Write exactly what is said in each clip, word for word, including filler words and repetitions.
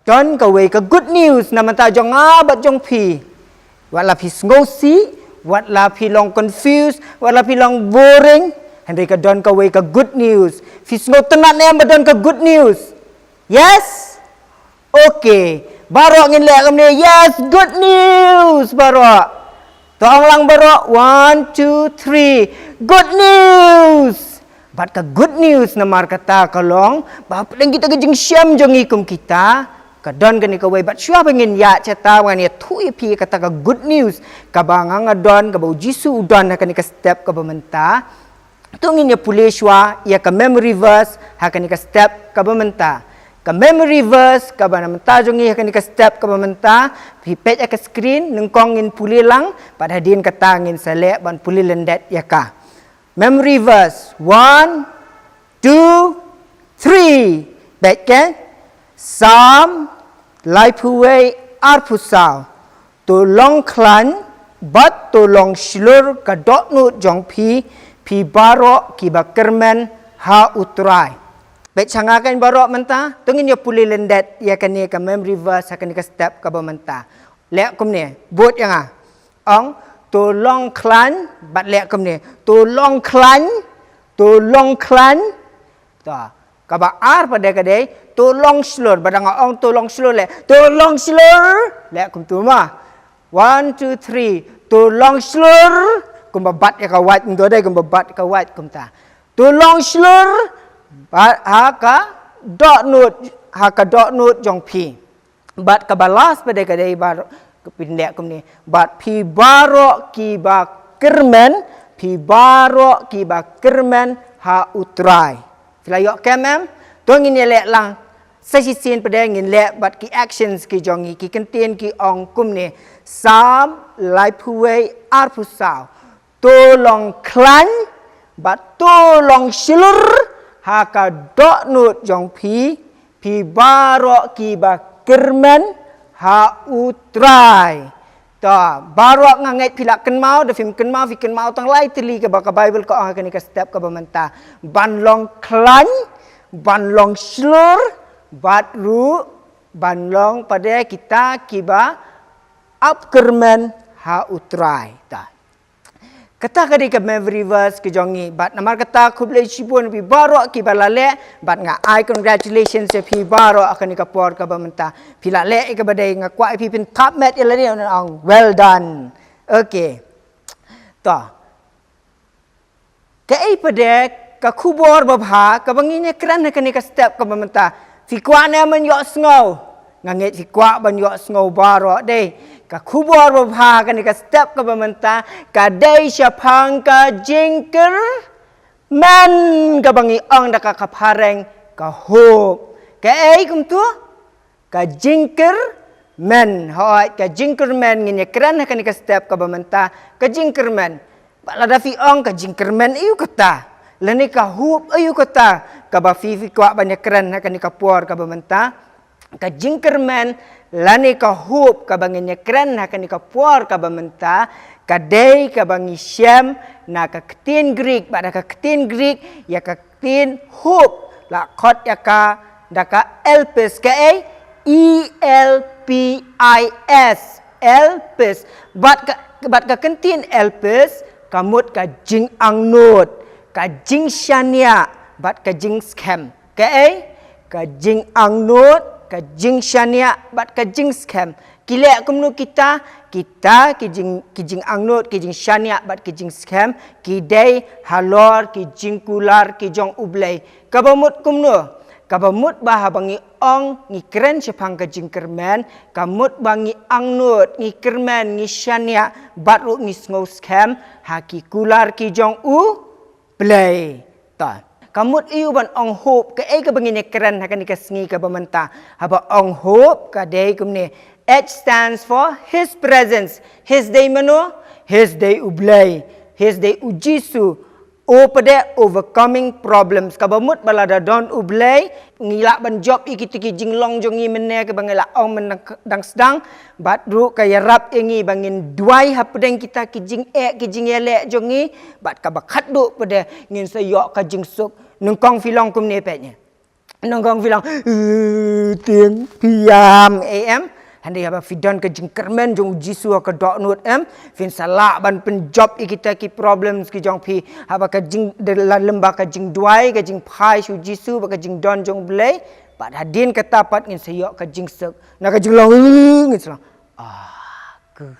Don kawei ka good news na bynta jong nga bad jong phi. Wat la phi sngewsih, wat la phi long confused, wat la phi long boring, hynrei ka don kawei ka good news. Phi sngewtynnat ne em ba don ka good news? Yes? Okay. Baroh ngin leh kumne, yes, good news baroh. To ong lang baroh, one, two, three. Good news. Bad ka good news namar kata ka long ba hapdeng kita ka jingshem jong ngi kum kita, ka don kane kawei. Bad shuwa ba ngin ïaid shata, ba ngan ïathuh ïa phi kata ka good news kaba nga nga don, kaba u Jisu u don ha kane ka step kaba mynta, to ngin ïa pule shuwa ïa ka memory verse ha kane ka step kaba mynta. Ka memory verse kaba na bynta jong ngi ha kane ka step kaba mynta, phi peit ha ka screen, nyngkong ngin pule lang, bad hadien kata ngin sa leh ban pule lyndet ïa ka. Memory verse, one, two, three. Bad ke? Salm laiphew wei arphew saw. To long khlaiñ bad to long shlur ka dohnud jong phi, phi baroh kiba kyrmen ha U Trai. Bad sha nga kein baroh mynta, to ngin ïa pule lyndet ïa kane ka memory verse ha kane ka step kaba mynta. Leh kumne, bud ïa nga. Ong, to long khlaiñ, bad leh kumne. To long khlaiñ, to long khlaiñ. To, kaba ar pat de ka dei, to long shlur, bad nga ong to long shlur leh. To long shlur, leh kumtu ma. One, two, three. To long shlur, kumba bat ïa ka wait, kumta dei kumba bat ïa ka wait kumta. To long shlur, bad ha ka dohnud, ha ka dohnud jong phi. Bad kaba last pat de ka dei baroh, phin leh kumne. Bad phi baroh kiba kyrmen, phi baroh kiba kyrmen ha U Trai. Phi la ïoh kem em? To ngin ïa leh lang sa shisien pat de, ngin leh bad ki actions ki jong ngi, ki kyntien ki ong kumne. Salm laiphew wei arphew saw. To long khlaiñ bad to long shlur ha ka dohnud jong phi, phi baroh kiba kyrmen ha U Trai. To, baroh nga ngeit phi la kynmaw, da phim kynmaw, phi kynmaw tang lai tylli kaba ka Baibl ka ong ha kane ka step kaba mynta. Ban long khlaiñ, ban long shlur, bad ruh ban long pat de kita kiba ap kyrmen ha U Trai. To. Kata ka dei ka memory verse ka jong ngi. Bad namar kata khublei shibun phi baroh kiba la leh, bad nga ai congratulations ïa phi baroh ha kane ka por kaba mynta. Phi la leh ïa kaba dei, nga kwah ïa phi phin thap met ïa lade, ong well done. Okay. To. Kaei pat de ka khubor babha kaba ngin ïa kren ha kane ka step kaba mynta? Phi kwah ne em ban ïohsngew? Nga ngeit phi kwah ban ïohsngew baroh de. Ka khubor babha ha kane ka step kaba mynta ka dei shaphang ka jingkyrmen kaba ngi ong da ka, ka phareng ka hope. Kaei kumtu? Ka jingkyrmen, hooid, ka jingkyrmen ngin ïa kren ha kane ka step kaba mynta, ka jingkyrmen. Bad lada phi ong ka jingkyrmen aïu kata, lane ka hope aïu kata, kaba phi, phi kwah ban ïa kren ha kane ka por kaba mynta. Ka jingkyrmen lane ka hope kaba ngin ïa kren ha kane ka por kaba mynta, ka dei kaba ngi shem na ka ktien Greek, bad ha ka ktien Greek, ïa ka ktien hope la khot ïa ka da ka elpis, kaei? E L P I S, elpis. Bad ka, bad ka ktien elpis ka mut ka jingangnud, ka jingshaniah, bad ka jingskhem. Kaei? Ka jingangnud, ka jingshaniah, bad ka jingskhem. Ki leh kumno kita? Kita ki jing, ki jingangnud, ki jingshaniah, bad ki jingskhem, ki dei halor ki jingkular ki jong U Blei. Kaba mut kumno? Kaba mut ba haba ngi ong, ngi kren shaphang ka jingkyrmen, ka mut ba ngi angnud, ngi kyrmen, ngi shaniah, bad ruh ngi sngewskhem ha ki kular ki jong U Blei. To. Ka mut aïu ban ong hope, kaei kaba ngin ïa kren ha kane ka sngi kaba mynta? Haba ong hope ka dei kumne. H stands for His presence. His dei mano? His dei U Blei. His dei U Jisu. O pat de overcoming problems. Kaba mut ba lada don U Blei, ngi lah ban jop ïa kito ki jinglong jong ngi mynne kaba ngi la ong mynne dang sdang. Bad ruh ka ïarap ïa ngi ba ngin duwai hapdeng kita ki jingeh ki jingïaleh jong ngi. Bad kaba khatduh pat de ngin sa ïoh ka jingsuk. Nyngkong phi long kumne, peit ne. Nang kong phi long, "Eh, tieng, phi ïam, eh, em." Hynrei haba phi don ka jingkyrmen jong u Jisu ha ka dohnud em, phin sa lah ban pynjop ïa kita ki problems ki jong phi. Haba ka jing, de la lem ba ka jingduwai, ka jingphai sha u Jisu, ba ka jingdon jong u Blei. Bad hadien kata pat ngin sa ïoh ka jingsuk. Na ka jinglong, eh, ngin sa long, "Ah, cool."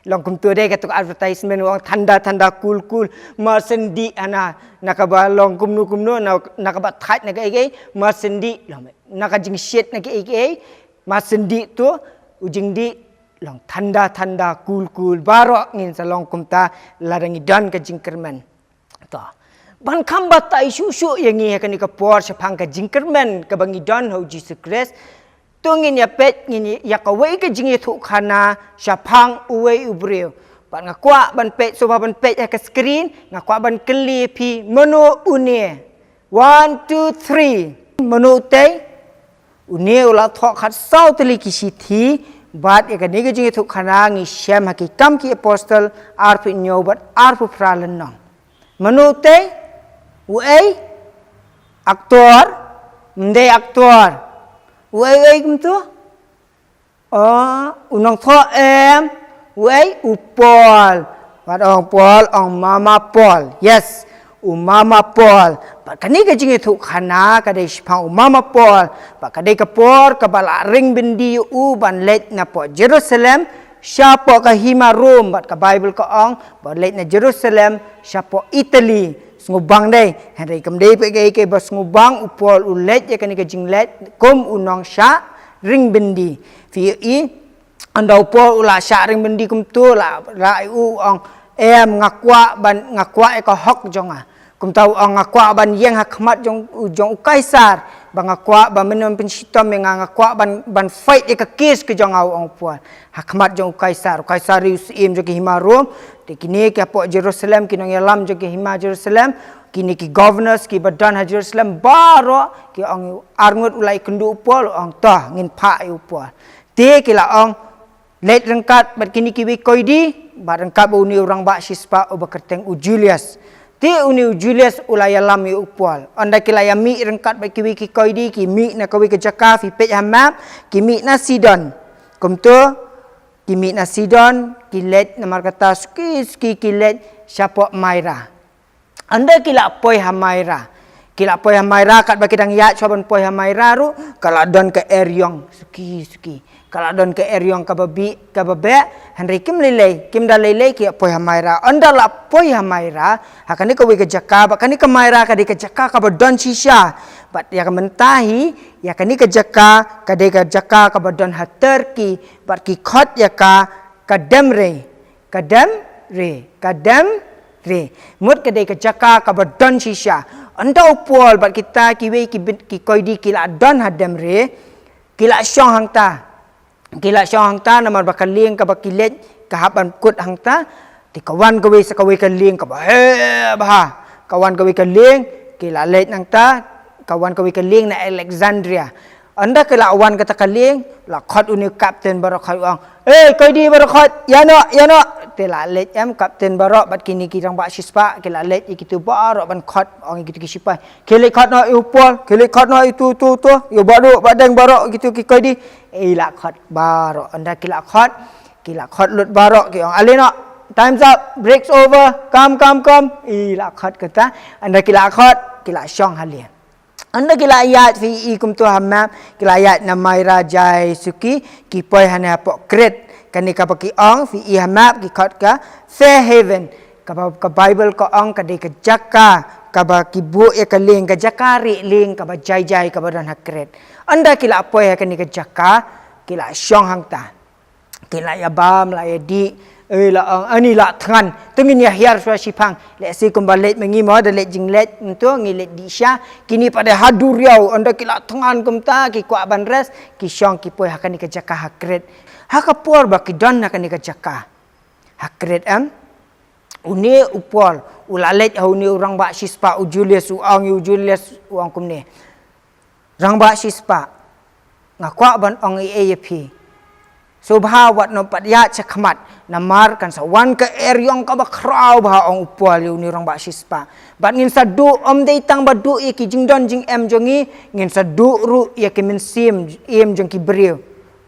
Long kumto de kato ka advertisement u ong thanda thanda cool cool. Mar shen dih hana, na kaba long kumno kumno, na, na kaba thait na kaei kaei, mar shen dih long. Na ka jingshit na kaei kaei, mar shen dih to, u jingdih long thanda thanda cool cool. Baroh ngin sa long kumta lada ngi don ka jingkyrmen. To. Ban kham batai shuh shuh ïa ngi ha kane ka por shaphang ka jingkyrmen kaba ngi don ha u Jisu Khrist. To ngin ïa peit, ngin ïa kawei ka jingïathuhkhana shaphang uwei u briew. Bad nga kwah ban peit, shuwa ban peit ha ka screen, nga kwah ban kylli phi, mano une? One, two, three. Mano utei? Une u la thoh khatsaw tylli ki shithi, bad ïa kane ka jingïathuhkhana ngi shem ha Ki Kam ki Apostol arphew hynñiew bad arphew phra lynnong. Mano utei? Uei? Aktor? Ym dei aktor. Uei, uei kumto? O, u nongthoh em. Uei? U Paul. Bad ong Paul, ong mama Paul. Yes, u mama Paul. Bad kane ka jingïathuhkhana ka dei shaphang u mama Paul. Bad ka dei ka por kaba la ring byndi ïa u ban leit napoh Jerusalem shapoh ka hima Rom, bad ka Baibl ka ong ba leit na Jerusalem shapoh Italy. Sngewbang dei, hynrei kam dei pat kaei kaei ba sngewbang, u Paul u leit ïa kane ka jingleit kum u nongshah ring byndi. Phi ïohi, ynda u Paul u la shah ring byndi kumto, la, la u ong, em, nga kwah ban, nga kwah ïa ka hok jong nga. Kumta u ong, nga kwah ban ïeng ha khmat jong, jong u Kaisar, ba nga kwah ba men pynshitom ïa nga, nga kwah ban, ban fight ïa ka case ka jong nga, u ong u Paul. Ha khmat jong u Kaisar, u Kaisar u syiem jong ki hima Rom. Te kine ki hapoh Jerusalem, ki nongïalam jong ki hima Jerusalem, kine ki governors kiba don ha Jerusalem, baroh ki ong, arngut u la ïakynduh u Paul, u ong to ngin phah ïa u Paul. Te ki la ong, leit ryngkat bad kine kiwei ki koidi, bad ryngkat bad une u rangbah shispah uba kyrteng u Julius. Te une u Julius u la ïalam ïa u Paul. Ynda ki la ïamih ryngkat bad kiwei ki koidi, ki mih na kawei ka jaka, phi peit ha map, ki mih na Sidon. Kumto, ki mih na Sidon, ki leit namar kata suki suki ki leit shapoh Maira. Ynda ki la poi ha Maira. Ki la poi ha Maira, katba ki dang ïaid shuwa ban poi ha Maira ruh, ka la don ka eriong suki suki. Ka la don ka eriong kaba bih, kaba beh, hynrei kim lei lei, kim da lei lei ki poi ha Maira. Ynda la poi ha Maira, ha kane kawei ka jaka, bad kane ka Maira ka dei ka jaka kaba don shisha. Bad ïa ka mynta hi, ïa kane ka jaka ka dei ka jaka kaba don ha Turkey, bad ki khot ïa ka, ka Demre. Ka Demre, ka Demre. Mut ka dei ka jaka kaba don shisha. Ynda u Paul bad kita kiwei ki byn, ki koidi ki la don ha Demre, ki la shong hangta. Ki la shong hangta namar ba ka lieng kaba ki leit ka hap ban kut hangta. Te ka wan kawei sa kawei ka lieng kaba heh bha. Ka wan kawei ka lieng, ki la leit nangta, ka wan kawei ka lieng na Alexandria. Ynda ki la wan kata ka lieng, la khot une u kapten baroh khot, u ong, "Eh, koidi baroh khot, ïa noh, ïa noh." Te la leit em kapten baroh bad kine ki rangbah shispah, ki la leit ïa kitu baroh ban khot, ong ïa kitu ki shipai, "Khie leit khot noh ïa u Paul, khie leit khot noh ïa utu, utu, utu, ïa u Bah Duh, Bah Deng baroh, ïa kitu ki koidi." Eh, la khot baroh. Ynda ki la khot, ki la khot lut baroh, ki ong, "Ale noh, time's up, break's over, come, come, come." Eh, la khot kata. Ynda ki la khot, ki la shong ha lieng. Ynda ki la ïaid, phi i kumto ha map, ki la ïaid na Maira jai suki, ki poi hane hapoh Crete. Kane kaba ki ong, phi i ha map, ki khot ka Fair Haven. Kaba, ka Baibl ka ong ka dei ka jaka kaba ki buh ïa ka lieng, ka jaka rieh lieng kaba jai jai kaba don ha Crete. Ynda ki la poi ha kane ka jaka, ki la shong hangta. Ki la ïa bam, la ïa dih. Eh, la ong, ani la thngan. To ngin ïa hiar shuwa shiphang. Lehse kumba leit ma ngi mo, da leit jingleit, to ngi leit dih sha. Kine pat de ha duriaw, ynda ki la thngan kumta, ki kwah ban rest, ki shong ki poi ha kane ka jaka ha Crete. Ha ka por ba ki don ha kane ka jaka ha Crete em, une u Paul u la leit ha une u rangbah shispah u Julius, u ong ïa u Julius, u ong kumne, "Rangbah shispah, nga kwah ban ong ei ei ïa phi. Sngewbha wat nym pat ïaid sha khmat. Namar kan sa wan ka eriong kaba khraw bha, ong u Paul ïa une u rangbah shispah. Bad ngin sa duh, ym dei tang ba duh ïa ki jingdon jingem jong ngi, ngin sa duh ruh ïa ki mynsiem im jong ki briew.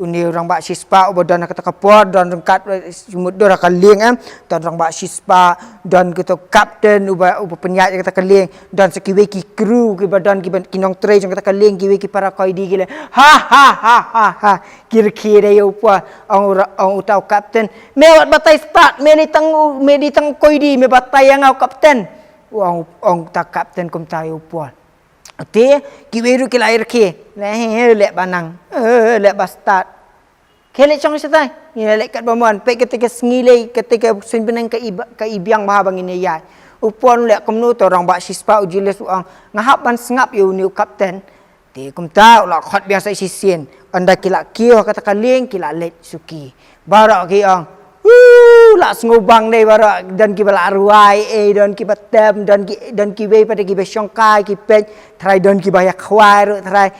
Une u rangbah shispah uba don ha kata ka por, don ryngkat, eh, mutdur ha ka lieng, em, don rangbah shispah, don kito captain uba, uba pynïaid ïa kata ka lieng, don sa kiwei ki crew kiba don, kiba, ki nongtrei jong kata ka lieng, kiwei ki para koidi ki leh ha ha ha ha ha. Ki rkhie de ïa u Paul, ong u ra-, ong uta u captain, me wat batai stad, me dei tang u, me dei tang koidi, me batai ïa nga u captain. Ong, ong uta u captain kumta ïa u Paul. Te kiwei ruh ki la ïa rkhie, leh, he, he, leh ba nang, eh, leh ba stad. Khlem shong shatai, ngin leh katba mon, peit kata ka sngi lei, kata ka suiñ bneng ka i ba-, ka i biang bha ba ngin ïaid. U Paul leh kumno, uta u rangbah shispah u jealous, u ong, nga hap ban sngap ïa une u captain. Te kumta u la khot biang sa shisien. Ynda ki la kiew ha kata ka lieng, ki la leit suki. Baroh ki ong, u, la sngewbang dei baroh, don kiba la rwai, eh, don kiba tem, don ki, don kiwei pat de kiba shongkai, ki peit, trai don kiba ïa khwai ruh, trai.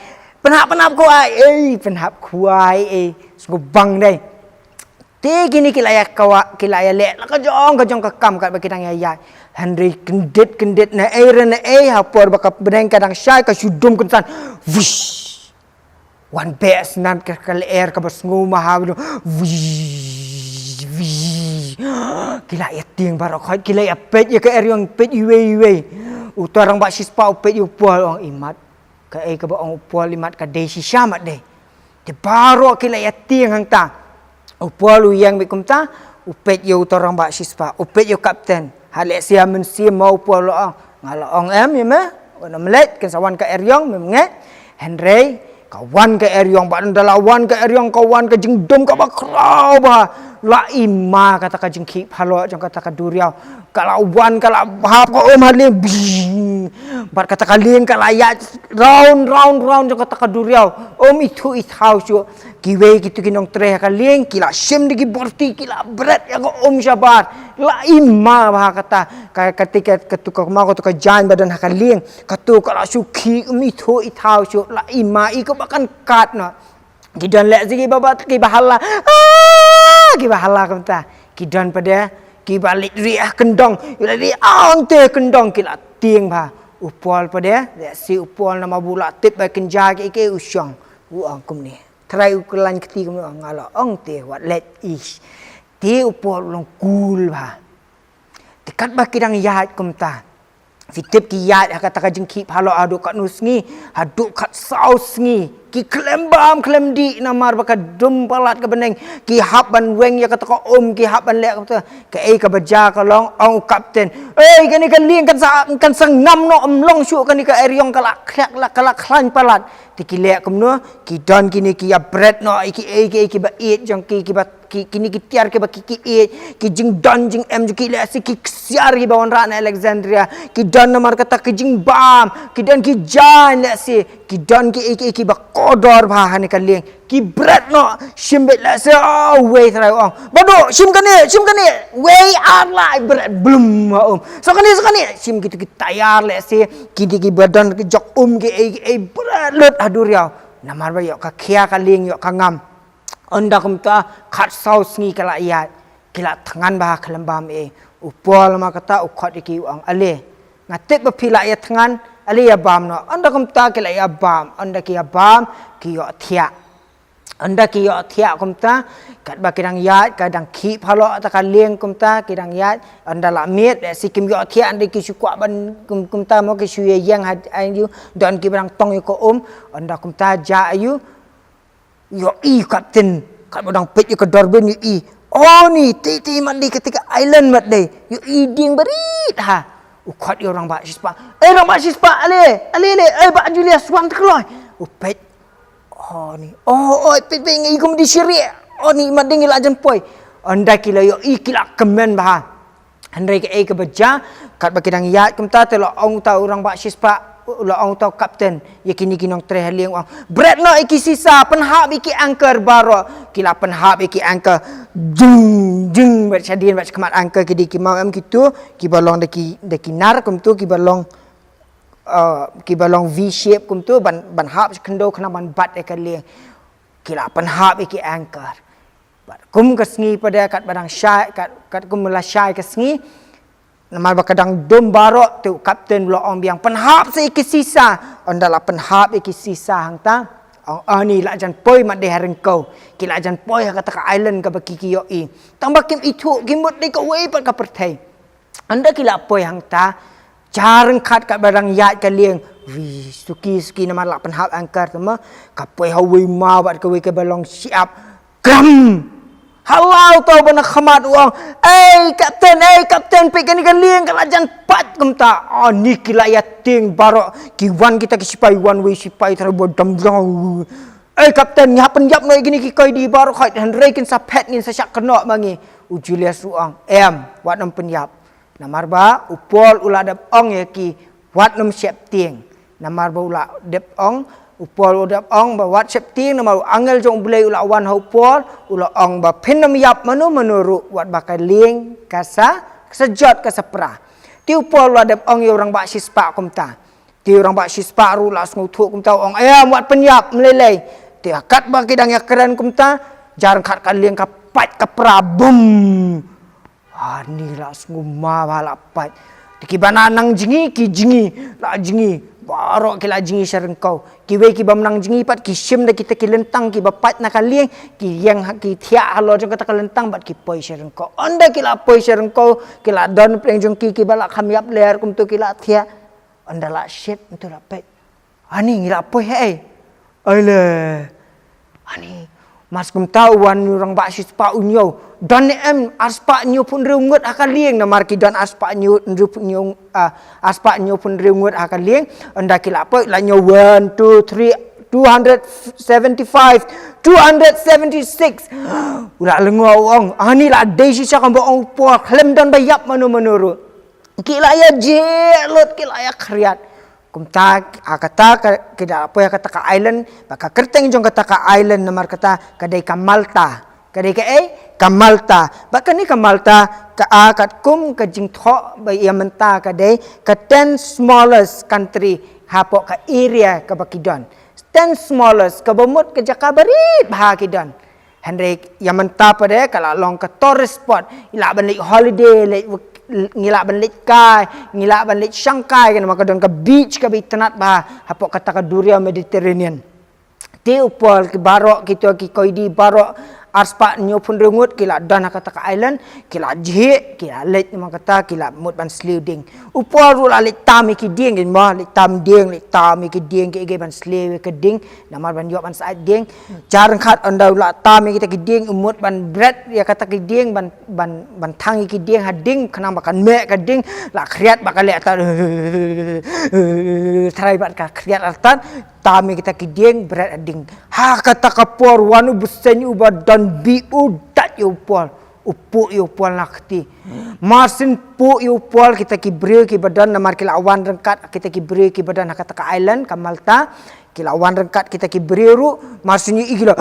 Pynhap, pynhap khwai, eh, pynhap khwai, eh, sngewbang dei. Te kine ki la ïa kawa, ki la ïa leh la ka jong ka jong ka kam katba ki dang ïaid. Hynrei kyndit kyndit na ei re na ei, ha por ba ka bneng ka dang shai, ka shu dum kynsan. Wish. Wan beh snan ka, ka lyer kaba sngew maha, wish, wish. Ki la ïa tieng baroh khoit, ki la ïa peit ïa ka eriong, peit iwei iwei. Uta u rangbah shispah u peit ïa u Paul, ong, imat. Kaei kaba ong u Paul, imat ka dei shisha mat dei. Te baroh ki la ïa tieng hangta. U Paul u ïeng beit kumta, u peit ïa uta u rangbah shispah, u peit ïa u captain. Ha lehse ha mynsiem mo u Paul u ong, nga la ong em ïa me, wat nym leit, kan sa wan ka eriong, mem ngeit. Hynrei ka wan ka eriong, bad ynda la wan ka eriong, ka wan ka jingdum kaba khraw bha. La i ma kata ka jingkhih phalot jong kata ka duriaw. Ka la wan, ka la hap ka um ha lieng, bing. Bad kata ka lieng ka la ïaid round, round, round jong kata ka duriaw. Um ithuh ithaw shuh. Kiwei kito ki nongtrei ha ka lieng, ki la shim da ki borti, ki la bret ïa ka um shabar. La i ma bha kata, ka, kata ka, katu ka, ma katu ka jaiñ ba don ha ka lieng. Katu ka la shu khih, um ithuh ithaw shuh, la i ma, i kaba kan kat noh. Ki don leh shi kiba bat, kiba hala. Ah, kiba hala kumta. Ki don pat de kiba leit rieh kyndong, ki la rieh ante kyndong, ki la tieng bha. U Paul pat de, lehse u Paul namar ba u la tip ba kynja kiei kiei, u shong, u ong kumne. Trai u kyllain kti kumne, nga la ong te wat leit, ish. Te u Paul u long cool bha. Te katba ki dang ïaid kumta, phi tip ki ïaid ha kata ka jingkhih phalot haduh katno sngi, haduh khatsaw sngi. Ki khlem bam khlem dih namar ba ka dum palat ka bneng. Ki hap ban weng ïa kata ka um, ki hap ban leh kata. Kaei kaba jia ka long, ong u captain, ei, kane ka lieng kan sa, kan sa ngam noh, ym long shuh, kane ka eriong ka la khlek, la, ka la khlaiñ palat. Te ki leh kumno, ki don kine ki ïa bret noh ïa kiei kiei kiba ïeit jong ki, kiba ki, kine ki tiar kiba ki, ki ïeit, ki jingdon jingem jong ki, lehse ki ksiar kiba wanrah na Alexandria, ki don namar kata ki jingbam, ki don ki jaiñ, lehse ki don kiei kiei kiba kordor bha ha kane ka lieng. Ki bret noh, shim beit lehse, oh, uwei trai u ong, baduh, shim kane, shim kane, uwei ar lai, bret blum ha um. Sa kane, sa kane, shim kito ki tayar, lehse kine kiba don ki jok um kiei kiei, bret lut ha duriaw. Namar ba ïoh ka khia ka lieng, ïoh ka ngam. Ynda kumta khatsaw sngi ka la ïaid, ki la thngan bha khlem bam ei. U Paul ma kata u khot ïa ki u ong, ale, nga tip ba phi la ïa thngan, ale ïa bam noh. Ynda kumta ki la ïa bam, ynda ki ïa bam, ki ïohthiah. Ynda ki ïohthiah kumta, katba ki dang ïaid, ka dang khih phalot ta ka lieng kumta, ki dang ïaid, ynda la miet, lehse kim ïohthiah, ynda ki shu kwah ban kum-, kumta mo, ki shu ïa ïeng ha, ha ïu, don kiba dang tong ïa ka um, ynda kumta jia ïa u, ïohi u captain, katba dang peit ïa ka durbin ïohi. Oh ni, te, te mat dei kata ka island mat dei. Ïohi dieng barit ha. U khot ïa u rangbah shispah. Eh, rangbah shispah, ale, ale, ale, eh, Bah Julius, wan te kloi. U peit. Oh ni. Oh, oh, peit, peit, ngi kum di shiri. Oh ni, mat dei ngi la jan poi. Ynda ki la ïohi ki la kmen bha. Hynrei kaei kaba jia, katba ki dang ïaid kumta te la ong uta u rangbah shispah, la ong uta u captain ïa kine ki nongtrei ha lieng, u ong, bret noh ïa ki sisa, pynhap ïa ki anchor baroh. Ki la pynhap ïa ki anchor. Jing, jing, bad shadien bad shakhmat anchor ki dei ki maw em kito, kiba long da ki, da ki nar kumto, kiba long, uh, kiba long V shape kumto, ban, ban hap sha khyndew khnang ban bat ïa ka lieng. Ki la pynhap ïa ki anchor. Bad kum ka sngi pat de katba dang shai, kat, katkum la shai ka sngi, namar ba ka dang dum baroh, te u kapten u la ong biang, pynhap sa ïa ki sisa. Ynda la pynhap ïa ki sisa hangta, ong, ani la jan poi mat de ha ryngkew. Ki la jan poi ha kata ka island kaba ki ki ïohi. Tang ba kim ithuh, ki mut dei kawei pat ka pyrthei. Ynda ki la poi hangta, jar ryngkat katba dang ïaid ka lieng. Wi, suki suki namar la pynhap anchor te ma. Ka poi ha wei ma bad kawei kaba long shyiap. Kram! Halaw tau ba na khmat u ong. Ei kapten, ei kapten, peit kane ka lieng ka la jan pait kumta. Ani ki la ïa tieng baroh. Ki wan kita ki sipai, wan wei sipai trai ba dam dam. Ei kapten, ngi hap pynïap noh ïa kine ki koidi baroh, hynrei kin sa phet, ngin sa shah kynnoh ma ngi. U Julius u ong, em, wat nym pynïap. Namar ba u Paul u la dep ong ïa ki, wat nym sheptieng. Namar ba u la dep ong, u Paul u dep ong ba wat sheptieng, namar u angel jong U Blei u la wan ha u Paul, u la ong ba phin nym ïap mano mano ruh, wat ba ka lieng ka sa, ka sa jot, ka sa pra. Te u Paul u la dep ong ïa u rangbah shispah kumta. Te u rangbah shispah ruh u la sngewthuh kumta, u ong, em, wat pynïap, ym lei lei. Te katba ki dang ïakren kumta, jar ryngkat ka lieng ka pait ka pra, bum. Ani la sngewma ba la pait. Te kiba na nang jngi ki jngi, la jngi. Baroh ki la jngi sha ryngkew. Kiwei kibym nang jngi pat ki shim da kita ki lyntang kiba pait na ka lieng, ki ïeng ha, ki thiah halor jong kata ka lyntang bad ki poi sha ryngkew. Ynda ki la poi sha ryngkew, ki la don pdeng jong ki kiba la kham ïap lyer kumto, ki la thiah. Ynda la shit ntu la peit. Ani ngi la poi ha ei? Ai le. Ani, mar shu kumta u wan u rangbah shispah u ñiew. Don ne em arspah hynñiew phew hynriew ngut ha ka lieng? Namar ki don arspah hynñiew, hynriew phew hynñiew, ah, arspah hynñiew phew hynriew ngut ha ka lieng. Ynda ki la poi, la ñiew, one, two, three, two hundred seventy-five, two hundred seventy-six. U la lyngngoh, u ong, ani la dei shisha kumba ong u Paul, khlem don ba ïap mano mano ruh. Ki la ïa jhieh lut, ki la ïa khriat. Kumta, ha kata ka, ki da poi ha kata ka island, bad ka kyrteng jong kata ka island namar kata ka dei ka Malta. Ka dei kaei? Ka Malta. Bad kane ka Malta, ka, ah, katkum ka jingthoh ba ïa mynta ka dei ka ten smallest country hapoh ka area kaba ki don. Ten smallest, kaba mut ka jaka ba rit bha ki don. Hynrei ïa mynta pat de ka la long ka tourist spot. Ngi lah ban leit holiday, leit, ngi lah ban leit kai, ngi lah ban leit shang kai, namar ka don ka beach kaba itynnad bha hapoh kata ka duriaw Mediterranean. Te u Paul, ki baroh kito ki koidi baroh, arspah hynñiew phew hynriew ngut, ki la don ha kata ka island, ki la jhieh, ki la leit, namar kata ki la mut ban sliew dieng. U Paul ruh la leit tam ïa ki dieng, kin mo, leit tam dieng, leit tam ïa ki dieng, kiei kiei ban sliew ïa ki dieng, namar ban ïoh ban sait dieng. Jar ryngkat ynda u la tam ïa kita ki dieng, u mut ban bret ïa kata ki dieng, ban, ban, ban thang ïa ki dieng ha ding, khnang ba kan meh ka ding, la khriat bad ka leh artat. Trai bad ka khriat artat, tam ïa kita ki dieng, bret ha ding. Ha kata ka por wan u bseiñ uba don bih, u dait ïa u Paul. U puh ïa u Paul na kti. Mar syn puh ïa u Paul, kita ki briew kiba don, namar ki la wan ryngkat kita ki briew kiba don ha kata ka island ka Malta. Ki la wan ryngkat kita ki briew ruh, mar syn ïohi ki la.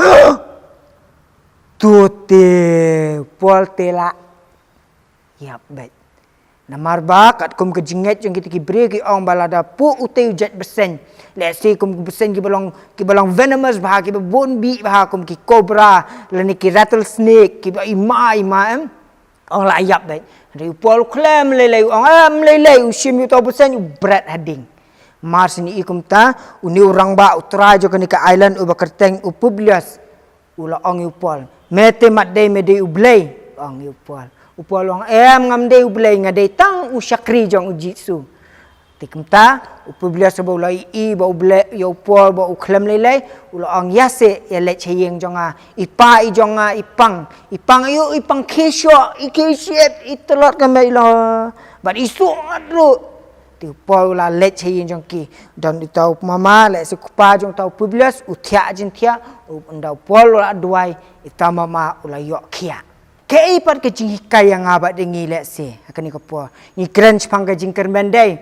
To te, Paul te la ïap beit. Namar ba katkum ka jingngeit jong kita ki briew ki ong ba lada puh utei u jait bseiñ, lehse kum ki bseiñ kiba long, kiba long venomous bha, kiba bun bih bha, kum ki cobra lane ki rattlesnake, kiba ima ima, em, ong la ïap beit. Hynrei u Paul u khlem lei lei, u ong, em, lei lei, u shim ïa uta u bseiñ, u bret ha ding. Mar syn ïohi kumta, une u rangbah u trai jong kane ka island uba kyrteng u Publius, u la ong ïa u Paul, me te mat dei me dei U Blei? Ong ïa u Paul. U Paul u ong, em, ngam dei U Blei, nga dei tang u shakri jong U Jisu. Te kumta u Publius ba u la ïohi ba U Blei, ïa u Paul ba u khlem lei lei, u la ong, ïa se, ïa leit sha ïing jong nga. I pa i jong nga i pang, i pang, ïoh i pang khie shoh, i khie shet, i tlot ka mei la. Bad i sot ruh. Te u Paul u la leit sha ïing jong ki. Don uta u mama, lehse u kpa jong uta u Publius, u thiah jingthiah, ynda u Paul u la duwai, uta u mama u la ïoh khiah. Kaei pat ka jinghikai ïa nga bad ïa ngi lehse ha kane ka por? Ngi kren shaphang ka jingkyrmen dei.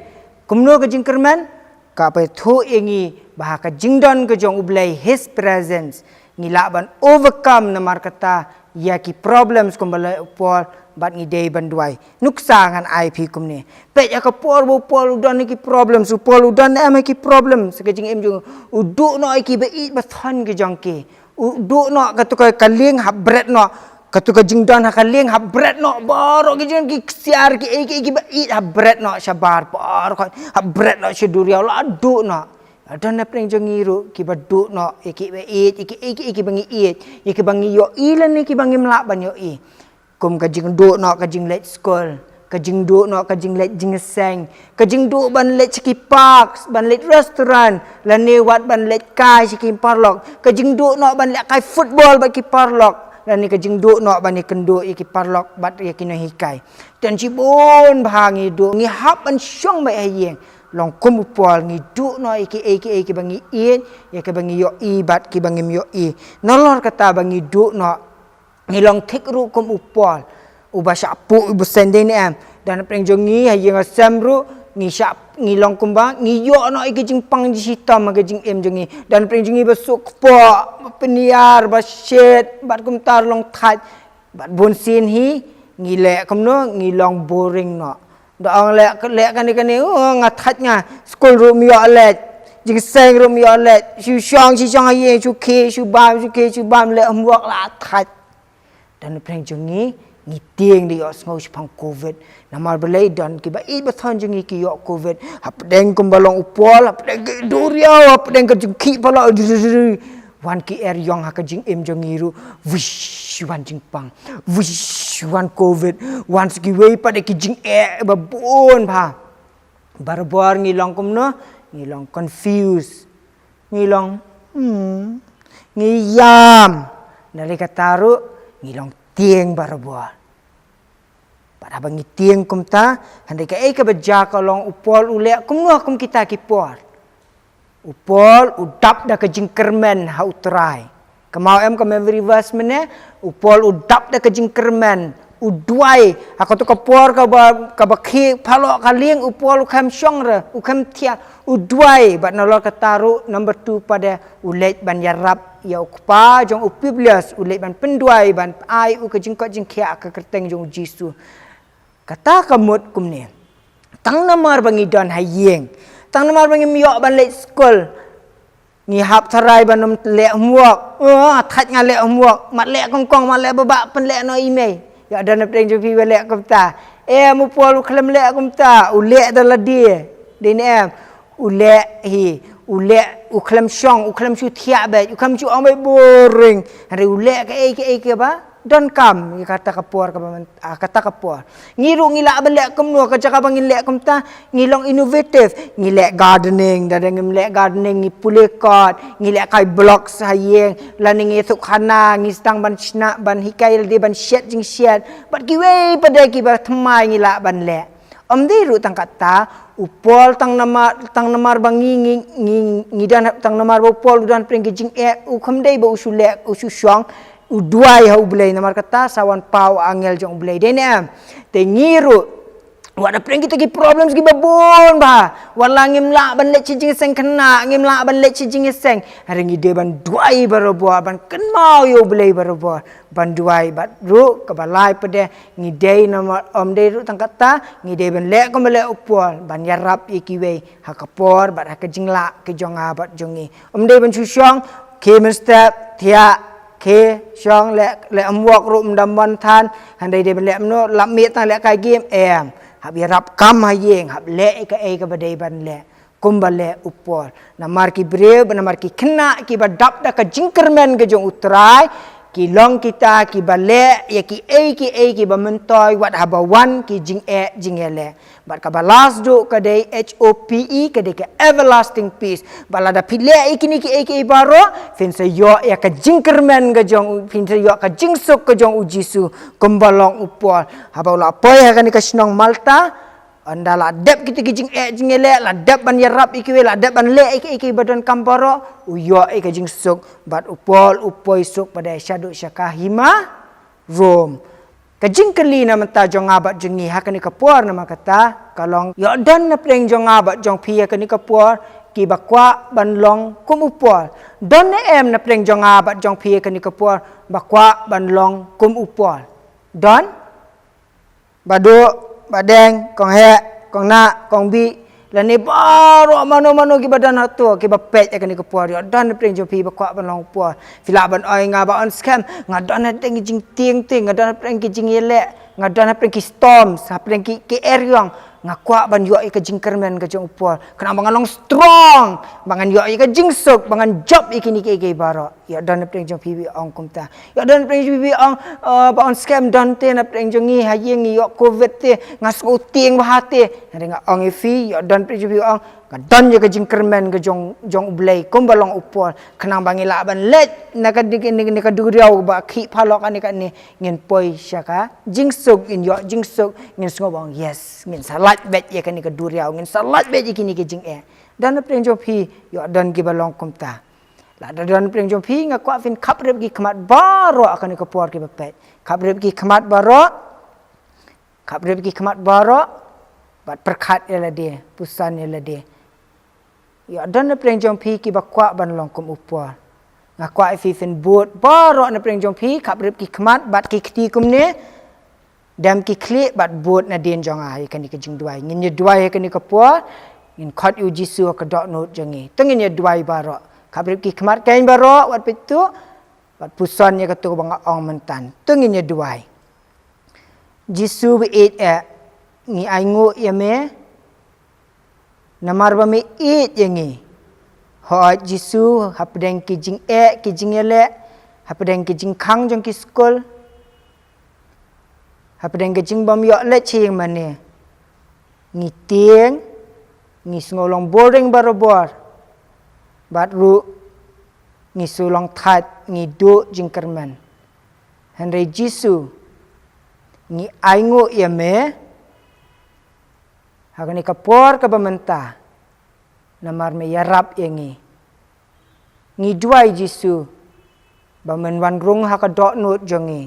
Kumno ka jingkyrmen? Ka pynthut ïa ngi ba ha ka jingdon ka jong U Blei, His presence, ngi lah ban overcome namar kata ïa ki problems kumba leh u Paul, bad ngi dei ban duwai. Nuksa ngan ai phi kumne. Peit ha ka por ba u Paul u don ïa ki problems, u Paul u don em ïa ki problems, ka jingim jong u, u duh noh ïa ki ba ïeit ba thon ki jong ki. U duh noh kato ka, ka lieng, hap bret noh. Katu ka jingdon ha ka lieng, hap bret noh baroh ki jingdon, ki ksiar, ki ei ki ei kiba ïeit, hap bret noh shabar baroh, hap bret noh sha duriaw, la duh noh. Don na pdeng jong ngi ruh kiba duh noh ïa kiba ïeit, ïa ki ei ki ei kiba ngi ïeit, ïa kiba ngi ïohi lane kiba ngim lah ban ïohi. Kum ka jingduh noh ka jingleit skul, ka jingduh noh ka jingleit jingïaseng, ka jingduh ban leit sha ki parks, ban leit restaurant, lane wat ban leit kai sha ki paralok, ka jingduh noh ban leit kai football bad ki paralok, lane ka jingduh noh ban ïakynduh ïa ki paralok bad ïa ki nonghikai. Tang shibun bha ngi duh, ngi hap ban shong beit ha ïing. Long kum u Paul, ngi duh noh ïa ki ei ki ei kiba ngi ïeit, ïa kiba ngi ïohi bad kiba ngim ïohi. Nalor kata ba ngi duh noh, ngi long thik ruh kum u Paul, uba shah puh u bseiñ, dei ne em? Don na pdeng jong ngi ha ïing ha sem ruh ngi shah, ngi long kumba ngi ïoh noh ïa ki jingpang jingshitom ha ka jingim jong ngi. Don na pdeng jong ngi ba suk kpoh, ba pynïar, ba shet, bad kumta long thait. Bad bun sien hi ngi leh kumno, ngi long boring noh. Da ong leh, leh kane kane, oh, nga thait, nga skul ruh ym ïoh leit, jingïaseng ruh ym ïoh leit, shu shong shu shong ha ïing, shu khie shu bam, shu khie shu bam, leh homework la thait. Don na pdeng jong ngi, ngi tieng da ïohsngew shaphang covid. Namar balei? Don kiba ïeit ba thon jong ngi ki ïoh covid. Hapdeng kumba long u Paul, hapdeng ka duriaw, hapdeng ka jingkhih palat, wan ki er ïong ha ka jingim jong ngi ruh. Wish, wan jingpang, wish, wan covid, wan sa kiwei pat de ki jingeh ba bun bha. Barabor ngi long kumno, ngi long confused, ngi long, hmm, ngi ïam. Nalor kata ruh ngi long tieng barabor. Bad haba ngi tieng kumta, hynrei kaei kaba jia ka long, u Paul u leh kumno kum kita ki por? U Paul u dap da ka jingkyrmen ha U Trai. Kynmaw em ka memory verse mynne, u Paul u dap da ka jingkyrmen, u duwai. Ha katu ka por kaba, kaba khie palat ka lieng, u Paul u khlem shong re, u khlem thiah, u duwai. Bad nalor kata ruh, number two pat de, u leit ban ïarap ïa u kpa jong u Publius, u leit ban pynduwai, ban ai u ka jingkoit jingkhiah ha ka kyrteng jong u Jisu. Kata ka mut kumne. Tang namar ba ngi don ha ïing, tang namar ba ngim ïoh ban leit skul, ngi hap tharai ban ym leh homework. Oh, thait, nga leh homework. Mat leh kongkong, mat leh babah, pynleh noh i mei. Ïa, don na pdeng jong phi ba leh kumta? Em, u Paul u khlem leh kumta, u leh da lade. Dei ne em? U leh hi, u leh, u khlem shong, u khlem shu thiah beit, u khlem shu ong beit boring. Hynrei u leh kaei kaei kaba donkam ïa kata ka por kaba myn-, ah, kata ka por. Ngi ruh ngi lah ban leh kumno, ka jaka ba ngin leh kumta, ngi long innovative, ngi leh gardening, lada ngim leh gardening ngi pule kot, ngi leh kai blocks ha ïing, lane ngi thok khana, ngi sdang ban shna, ban hikai lade ban shet jingshet. Bad kiwei pat de kiba thymmai ngi lah ban leh. Ym dei ruh tang kata, u Paul tang namar, tang namar ba ngi, ngi, ngi, ngi don, tang namar ba u Paul u don pdeng ki jingeh, u khlem dei ba u shu leh, u shu shong, u duwai ha U Blei, namar kata sa wan paw angel jong U Blei, dei ne em? Te ngi ruh, wat hapdeng kita ki problems kiba bun bha, wat la ngim lah ban leit sha jingïaseng khynnah, ngim lah ban leit sha jingïaseng, hynrei ngi dei ban duwai barabor, ban kynmaw ïa U Blei barabor. Ban duwai bad ruh kaba lai pat de, ngi dei namar, ym dei ruh tang kata, ngi dei ban leh kumba leh u Paul, ban ïarap ïa kiwei ha ka por bad ha ka jinglah ka jong nga bad jong ngi. Ym dei ban shu shong, khie mynstep, thiah, khie, shong, leh, leh homework ruh ym dam ban than, hynrei dei ban leh kumno, lap miet tang leh kai game, em. Hap ïarap kam ha ïing, hap leh ïa kaei kaba dei ban leh. Kumba leh u Paul. Namar ki briew, namar ki khynnah kiba dap da ka jingkyrmen ka jong U Trai, ki long kita kiba leh ïa kiei kiei kiba myntoi wat haba wan ki jingeh jingïaleh. Bad kaba last ruh ka dei H O P E, ka dei ka everlasting peace. Bad lada phi leh ïa kine kiei kiei baroh, phin sa ïoh ïa ka jingkyrmen ka jong u, phin sa ïoh ka jingsuk ka jong U Jisu, kumba long u Paul. Haba u la poi ha kane ka shnong Malta, ynda la dep kita ki jingeh jingïaleh, la dep ban ïarap ïa kiwei, la dep ban leh ïa kiei kiei ba donkam baroh, u ïoh ïa ka jingsuk, bad u Paul u poi suk pat de shaduh sha ka hima Rom. Ka jingkylli na bynta jong nga bad jong ngi ha kane ka por namar kata ka long, ïoh don na pdeng jong nga bad jong phi ha kane ka por kiba kwah ban long kum u Paul? Don ne em na pdeng jong nga bad jong phi ha kane ka por ba kwah ban long kum u Paul? Don? Baduh, badeng, kong heh, kong nah, kong bih, Lane baroh mano mano kiba don hato, kiba peit ïa kane ka por, ïoh don napdeng jong phi ba kwah ban long u por. Phi lah ban ong, nga Bah Onskhem, nga don napdeng ki jingtieng te, nga don napdeng ki jingïaleh, nga don napdeng ki storms, napdeng ki, ki eriong, nga kwah ban ïoh ïa ka jingkyrmen ka jong u por. Khnang ba ngan long strong, ba ngan ïoh ïa ka jingsuk, ba ngan jop ïa kine kiei kiei baroh. Ïoh don napdeng jong phi ba ong kumta. Ïoh don napdeng jong phi ba ong, eh, Bah Onskhem, don te napdeng jong ngi, ha ïing ngi ïoh covid te, nga sngew tieng bha te. Hynrei nga ong ïa phi, ïoh don napdeng jong phi ba ong, nga don ïa ka jingkyrmen ka jong, jong U Blei kumba long u por. Khnang ba ngi lah ban leit na ka, na ka, na ka duriaw ba khih phalok kane kane, ngin poi sha ka jingsuk, ngin ïoh jingsuk, ngin sngew ba ong, yes, ngin sa lait beit ïa kane ka duriaw, ngin sa lait beit ïa kine ki jingeh. Don napdeng jong phi, ïoh don kiba long kumta. Lah da don napdeng jong phi, nga kwah phin khaprip ki khmat baroh ha kane ka por kiba peit. Khaprip ki khmat baroh. Khaprip ki khmat baroh. Bad pyrkhat ïa lade, puson ïa lade. Ïoh don napdeng jong phi kiba kwah ban long kum u por. Nga kwah ïa phi phin bud baroh napdeng jong phi, khaprip ki khmat bad ki kti kumne. Dem ki khlieh bad bud nadien jong nga ïa kane ka jingduwai. Ngin ïa duwai ïa kane ka por. Ngin khot ïa U Jisu ha ka dohnud jong ngi. To ngin ïa duwai baroh. Khaprip ki khmat keiñ baroh, wat peit to. Bad puson ïa kato ba nga ong mynta. To ngin ïa duwai. Jisu ba ïeit eh, ngi ainguh ïa me. Namar ba me ïeit ïa ngi. Hooid Jisu, hapdeng ki jingeh, ki jingïaleh, hapdeng ki jingkhang jong ki skul, hapdeng ki jingbym ïoh leit sha ïingmane, ngi tieng, ngi sngew long boring barabor. Bad ruh ngi sngew long thait, ngi duh jingkyrmen. Hynrei Jisu, ngi ainguh ïa me ha kane ka por kaba mynta. Namar me ïarap ïa ngi. Ngi duwai Jisu ba men wan rung ha ka dohnud jong ngi.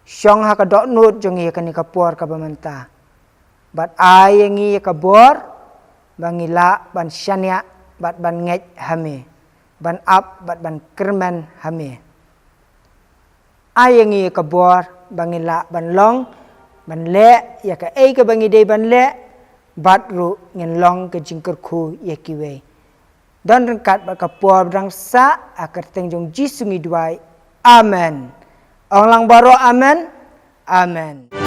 Shong ha ka dohnud jong ngi ha kane ka por kaba mynta. Bad ai ïa ngi ïa ka bor ba ngi lah ban shaniah bad ban ngeit ha me, ban ap bad ban kyrmen ha me. Ai ïa ngi ïa ka bor ba ngi lah ban long, ban leh ïa kaei kaba ngi dei ban leh, bad ruh ngin long ka jingkyrkhu ïa kiwei. Don ryngkat bad ka por ba dang sah, ha ka kyrteng jong Jisu ngi duwai. Amen. Ong lang baroh amen. Amen.